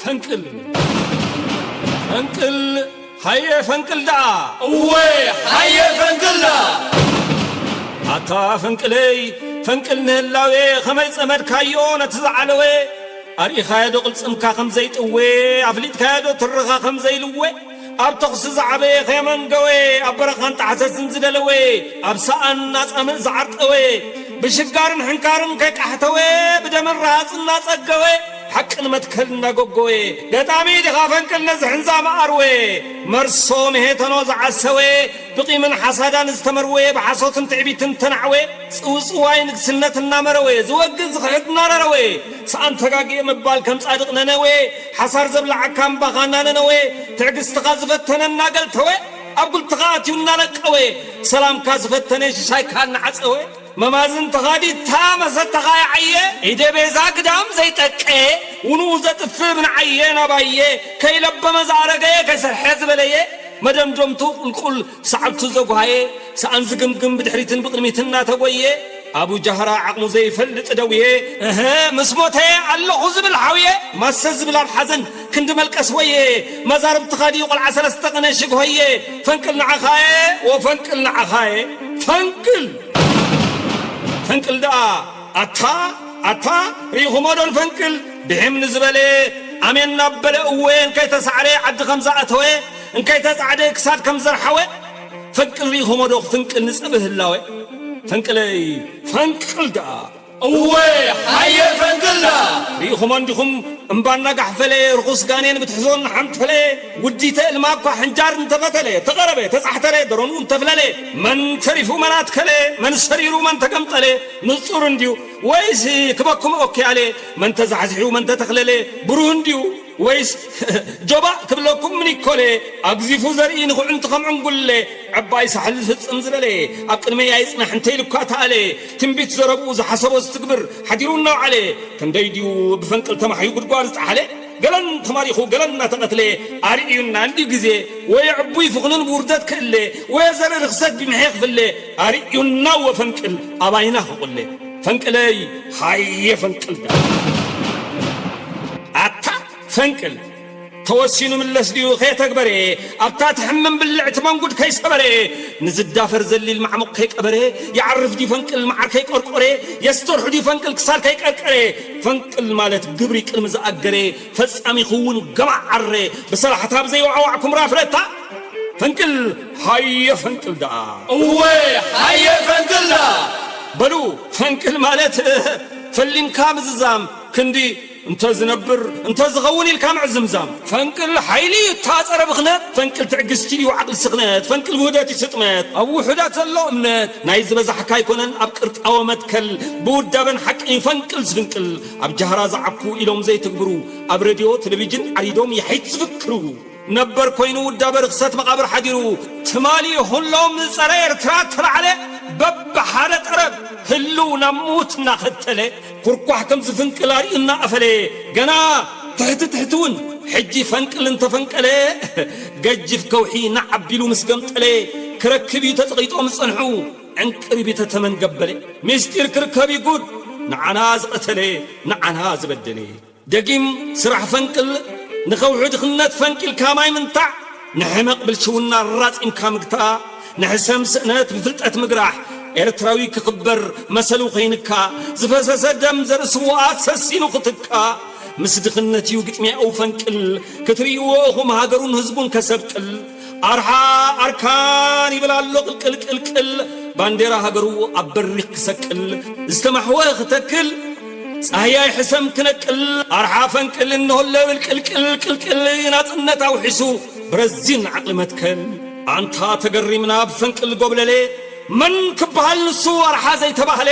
ፈንቅል፣ ፈንቅል፣ ሃየ ፈንቅል ደኣ። እወ፣ ሃየ ፈንቅል ደኣ። ኣታ ፈንቅለይ፣ ፈንቅል ንህላዌ፣ ከመይ ጸመድካዮ ነቲ ዝዓለወ? ኣርኢኻዮ ዶ ቅልጽምካ ከም ዘይጥወ? ኣፍሊጥካዮ ዶ ትርኻ ከም ዘይልወ? ኣብ ተኹሲ ዝዓበየ ከየመንገወ፣ ኣብ በረኻን ጣሕሰስን ዝደለወ፣ ኣብ ሰኣን እናጻምእ ዝዓርጠወ፣ ብሽጋርን ሕንካርን ከይቃሕተወ፣ ብደምን ረሃጽን እናጸገወ፣ ሓቂ ንመትከል እናጎጎየ። ገጣሚ ዲኻ ፈንቅል ነዚ ሕንዛ መኣርወ፣ መርሶ ምሄተኖ ዝዓሰወ፣ ብቂምን ሓሳዳን ዝተመርወየ፣ ብሓሶትን ትዕቢትን ተናዕወ፣ ጽውጽዋይ ንግስነት እናመረወ፣ ዝወግእ ዝኽሕድ እናረረወ፣ ሰኣን ተጋግየ ምባል ከም ጻድቕ ነነወ፣ ሓሳር ዘብልዓካ እምባኻ እናነነወ፣ ትዕግስትኻ ዝፈተነ እናገልተወ፣ ኣብ ጉልትኻ ኣትዩ እናለቀወ፣ ሰላምካ ዝፈተነ ሽሻይካ እናዓጸወ፣ መማዝን ተኻዲታ መሰተኻ ይዓየ፣ ኢደ ቤዛ ግዳም ዘይጠቀየ፣ ውንኡ ዘጥፍእ ብንዓየ ናባየ፣ ከይለበመ ዝኣረገየ፣ ከይሰርሐ ዝበለየ፣ መደምደምቱ ቁልቁል ሰዓብቱ ዘጓሃየ፣ ሰኣን ዝግምግም ብድሕሪትን ብቕድሚትን እናተጎየ፣ ኣቡ ጃህራ ዓቕሙ ዘይፈልጥ ደውየ፣ እህ፣ ምስ ሞተ ኣለኹ ዝብል ሓውየ፣ ማሰ ዝብል ኣብ ሓዘን ክንዲ መልቀስ ወየ፣ መዛርብትኻ ድዩ ቆልዓ ሰለስተ ቅነ ሽግ ሆየ፣ ፈንቅል ንዓኻየ፣ ወፈንቅል ንዓኻየ፣ ፈንቅል! ፈንቅል ደኣ፣ ኣታ፣ ኣታ፣ ርኢኹሞ ዶ ንፈንቅል? ብሕም ንዝበለ፣ ኣሜን እናበለ እወ እንከይተሳዕረ ዓዲ ከም ዝኣተወ፣ እንከይተጻዕደ ክሳድ ከም ዘርሓወ፣ ፈንቅል ርኢኹሞ ዶ ፍንቅል ንጸብእ ህላወ? ፈንቅለይ፣ ፈንቅል ደኣ። እወ፣ ሃየ ፈንቅል ደኣ። ርኢኹሞ እንዲኹም እምባ እናጋሕፈለ፣ ርኹስ ጋኔን ብትሕዞ እናሓንፈለ፣ ውዲተ እልማ እኳ ሕንጃር እንተፈተለ፣ ተቐረበ፣ ተጻሕተረ፣ ደሮኑ እንተፍለለ፣ መን ተሪፉ መን ኣትከለ፣ መን ሰሪሩ መን ተገምጠለ፣ ንጹር እንድዩ ወይስ ክበኩም ኦኬ ኣለ፣ መን ተዛሕዚሑ መን ተተኽለለ፣ ብሩህ እንድዩ ወይስ ጆባእ ክብለኩም ምን ይኮለ፣ ኣግዚፉ ዘርኢ ንኹዕንቲ ከም ዕንጉለ፣ ዕባይ ሳሕል ዝፍጽም ዝደለ፣ ኣብ ቅድመይ ኣይጽናሕ እንተ ኢሉ እኳ ተኣለ፣ ትንቢት ዘረብኡ ዝሓሰቦ ዝትግብር ሓዲሩ እናውዓለ፣ ክንደይ ድዩ ብፈንቅል ተማሕዩ ጉድጓድ ዝጠሓለ፣ ገለን ተማሪኹ ገለን እናተቐትለ፣ ኣርእዩና እንድዩ ግዜ፣ ወየ ዕቡይ ፍኹንን ብውርደት ክእለ፣ ወየ ዘርኢ ርኽሰት ብምሔ ክፍለ፣ ኣርእዩና እወ ፈንቅል ኣባይና ክቑለ። ፈንቅለይ ሃየ ፈንቅል ዳ። ኣታ ፈንቅል ተወሲኑ ምለስ ድዩ ከየተግበረ፣ ኣብታ ትሕምም ብልዕቲ መንጉድ ከይሰበረ፣ ንዝዳፈር ዘሊል ማዕሙቕ ከይቀበረ፣ ይዓርፍ ድዩ ፈንቅል መዓር ከይቆርቆረ፣ የስተርሑ ድዩ ፈንቅል ክሳድ ከይቀርቀረ፣ ፈንቅል ማለት ግብሪ ቅድሚ ዝኣገረ፣ ፈጻሚ ክውን ገማዕ ዓረ፣ ብሰላሕታ ብዘይዋዕዋዕ ኩምራ ፍረታ፣ ፈንቅል ሃየ ፈንቅል ደኣ። እወ ሃየ ፈንቅል ደኣ። በሉ ፈንቅል ማለት ፈሊምካ ምዝዛም ክንዲ እንተ ዝነብር እንተ ዝኸውን ኢልካ ምዕዝምዛም። ፈንቅል ሓይሊ እዩ እታ ጸረ ብኽነት። ፈንቅል ትዕግስቲ እዩ ዓቕሊ ስኽነት። ፈንቅል ውህደት እዩ ስጥመት። ኣብ ውሑዳት ዘሎ እምነት። ናይ ዝበዛሕካ ኣይኮነን ኣብ ቅርጣወ መትከል። ብውዳበን ሓቂ እዩ ፈንቅል ዝፍንቅል። ኣብ ጃህራ ዝዓኩ ኢሎም ዘይትግብሩ። ኣብ ሬድዮ ቴሌቪዥን ዓሪዶም የሐይት ዝፍክሩ። ነበር ኮይኑ ውዳበ ርኽሰት መቓብር ሓዲሩ። ትማሊ ይኹን ሎም ዝጸረ ኤርትራ ተላዕለ። በብሓደ ጠረብ ህልው ናብ ምዉት እናኸተለ። ኩርኳሕ ከም ዝፍንቅል ኣርእዩ እናቐፈለ። ገና ትሕቲ ትሕቲ እውን ሕጂ ፈንቅል እንተፈንቀለ። ገጅፍ ከውሒ ናዕ ኣቢሉ ምስ ገምጠለ። ክረክብ እዩ ተጸቒጦ ምስ ጸንሑ። ዕንቅርቢ ተተመን ገበለ። ምስጢር ክርከብ እዩ ጉድ ንዓና ዝቐተለ። ንዓና ዝበደለ። ደጊም ስራሕ ፈንቅል፣ ንኸውሒ ድኽነት ፈንቂልካ ማይ ምንታዕ፣ ንሕመቕ ብልሽውና ኣራጺምካ ምግታእ፣ ንሕሰም ስእነት ብፍልጠት ምግራሕ፣ ኤርትራዊ ክኽበር መሰሉ ኮይንካ፣ ዝፈሰሰ ደም ዘርኢ ስዉኣት ሰሲኑ ክትካእ፣ ምስ ድኽነት እዩ ግጥሚያኡ ፈንቅል፣ ክትርእይዎ ኢኹም ሃገሩን ህዝቡን ከሰብቅል፣ ኣርሓ ኣርካን ይብል ኣሎ ቅልቅል ቅልቅል፣ ባንዴራ ሃገሩ ኣብ በሪኽ ክሰቅል፣ ዝተማሕወ ክተክል፣ ጻህያይ ሕሰም ክነቅል፣ ኣርሓ ፈንቅል እንሆ ለብል ቅልቅል ቅልቅል፣ ናጽነት ኣውሒሱ ብረዚን ዓቕሊ መትከል። ኣንታ ተገሪምና ብፈንቅል ጎብለለ፣ መን ክበሃል ንሱ ኣርሓ ዘይተባህለ፣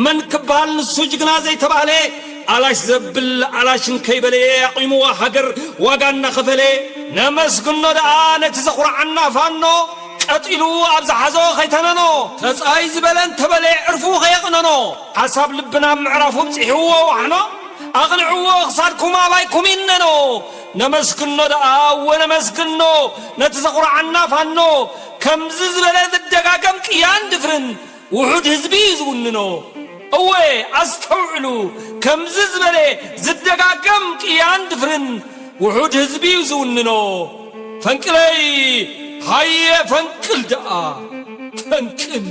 መን ክበሃል ንሱ ጅግና ዘይተባህለ፣ ኣላሽ ዘብል ኣላሽን ከይበለ፣ ኣቑምዋ ሃገር ዋጋ እናኸፈለ። ነመስግኖ ደኣ ነቲ ዘኹርዓና ፋኖ፣ ቀጢሉ ኣብ ዝሓዞ ከይተነኖ። ተጻይ ዝበለ እንተበለ ዕርፉ ከየቕነኖ። ሓሳብ ልብና ኣብ ምዕራፉ ኣብጺሕዎ ዋሕኖ። ኣቕንዕዎ ክሳድኩም ኣባይኩም ይነኖ። ነመስግኖ ደኣ እወ ነመስግኖ ነቲ ዘኹርዓና ፋኖ። ከምዚ ዝበለ ዝደጋገም ቅያን ድፍርን ውሑድ ህዝቢ እዩ ዝውንኖ። እወ ኣስተውዕሉ፣ ከምዚ ዝበለ ዝደጋገም ቅያን ድፍርን ውሑድ ህዝቢ እዩ ዝውንኖ። ፈንቅለይ ሃየ ፈንቅል ደኣ ፈንቅል።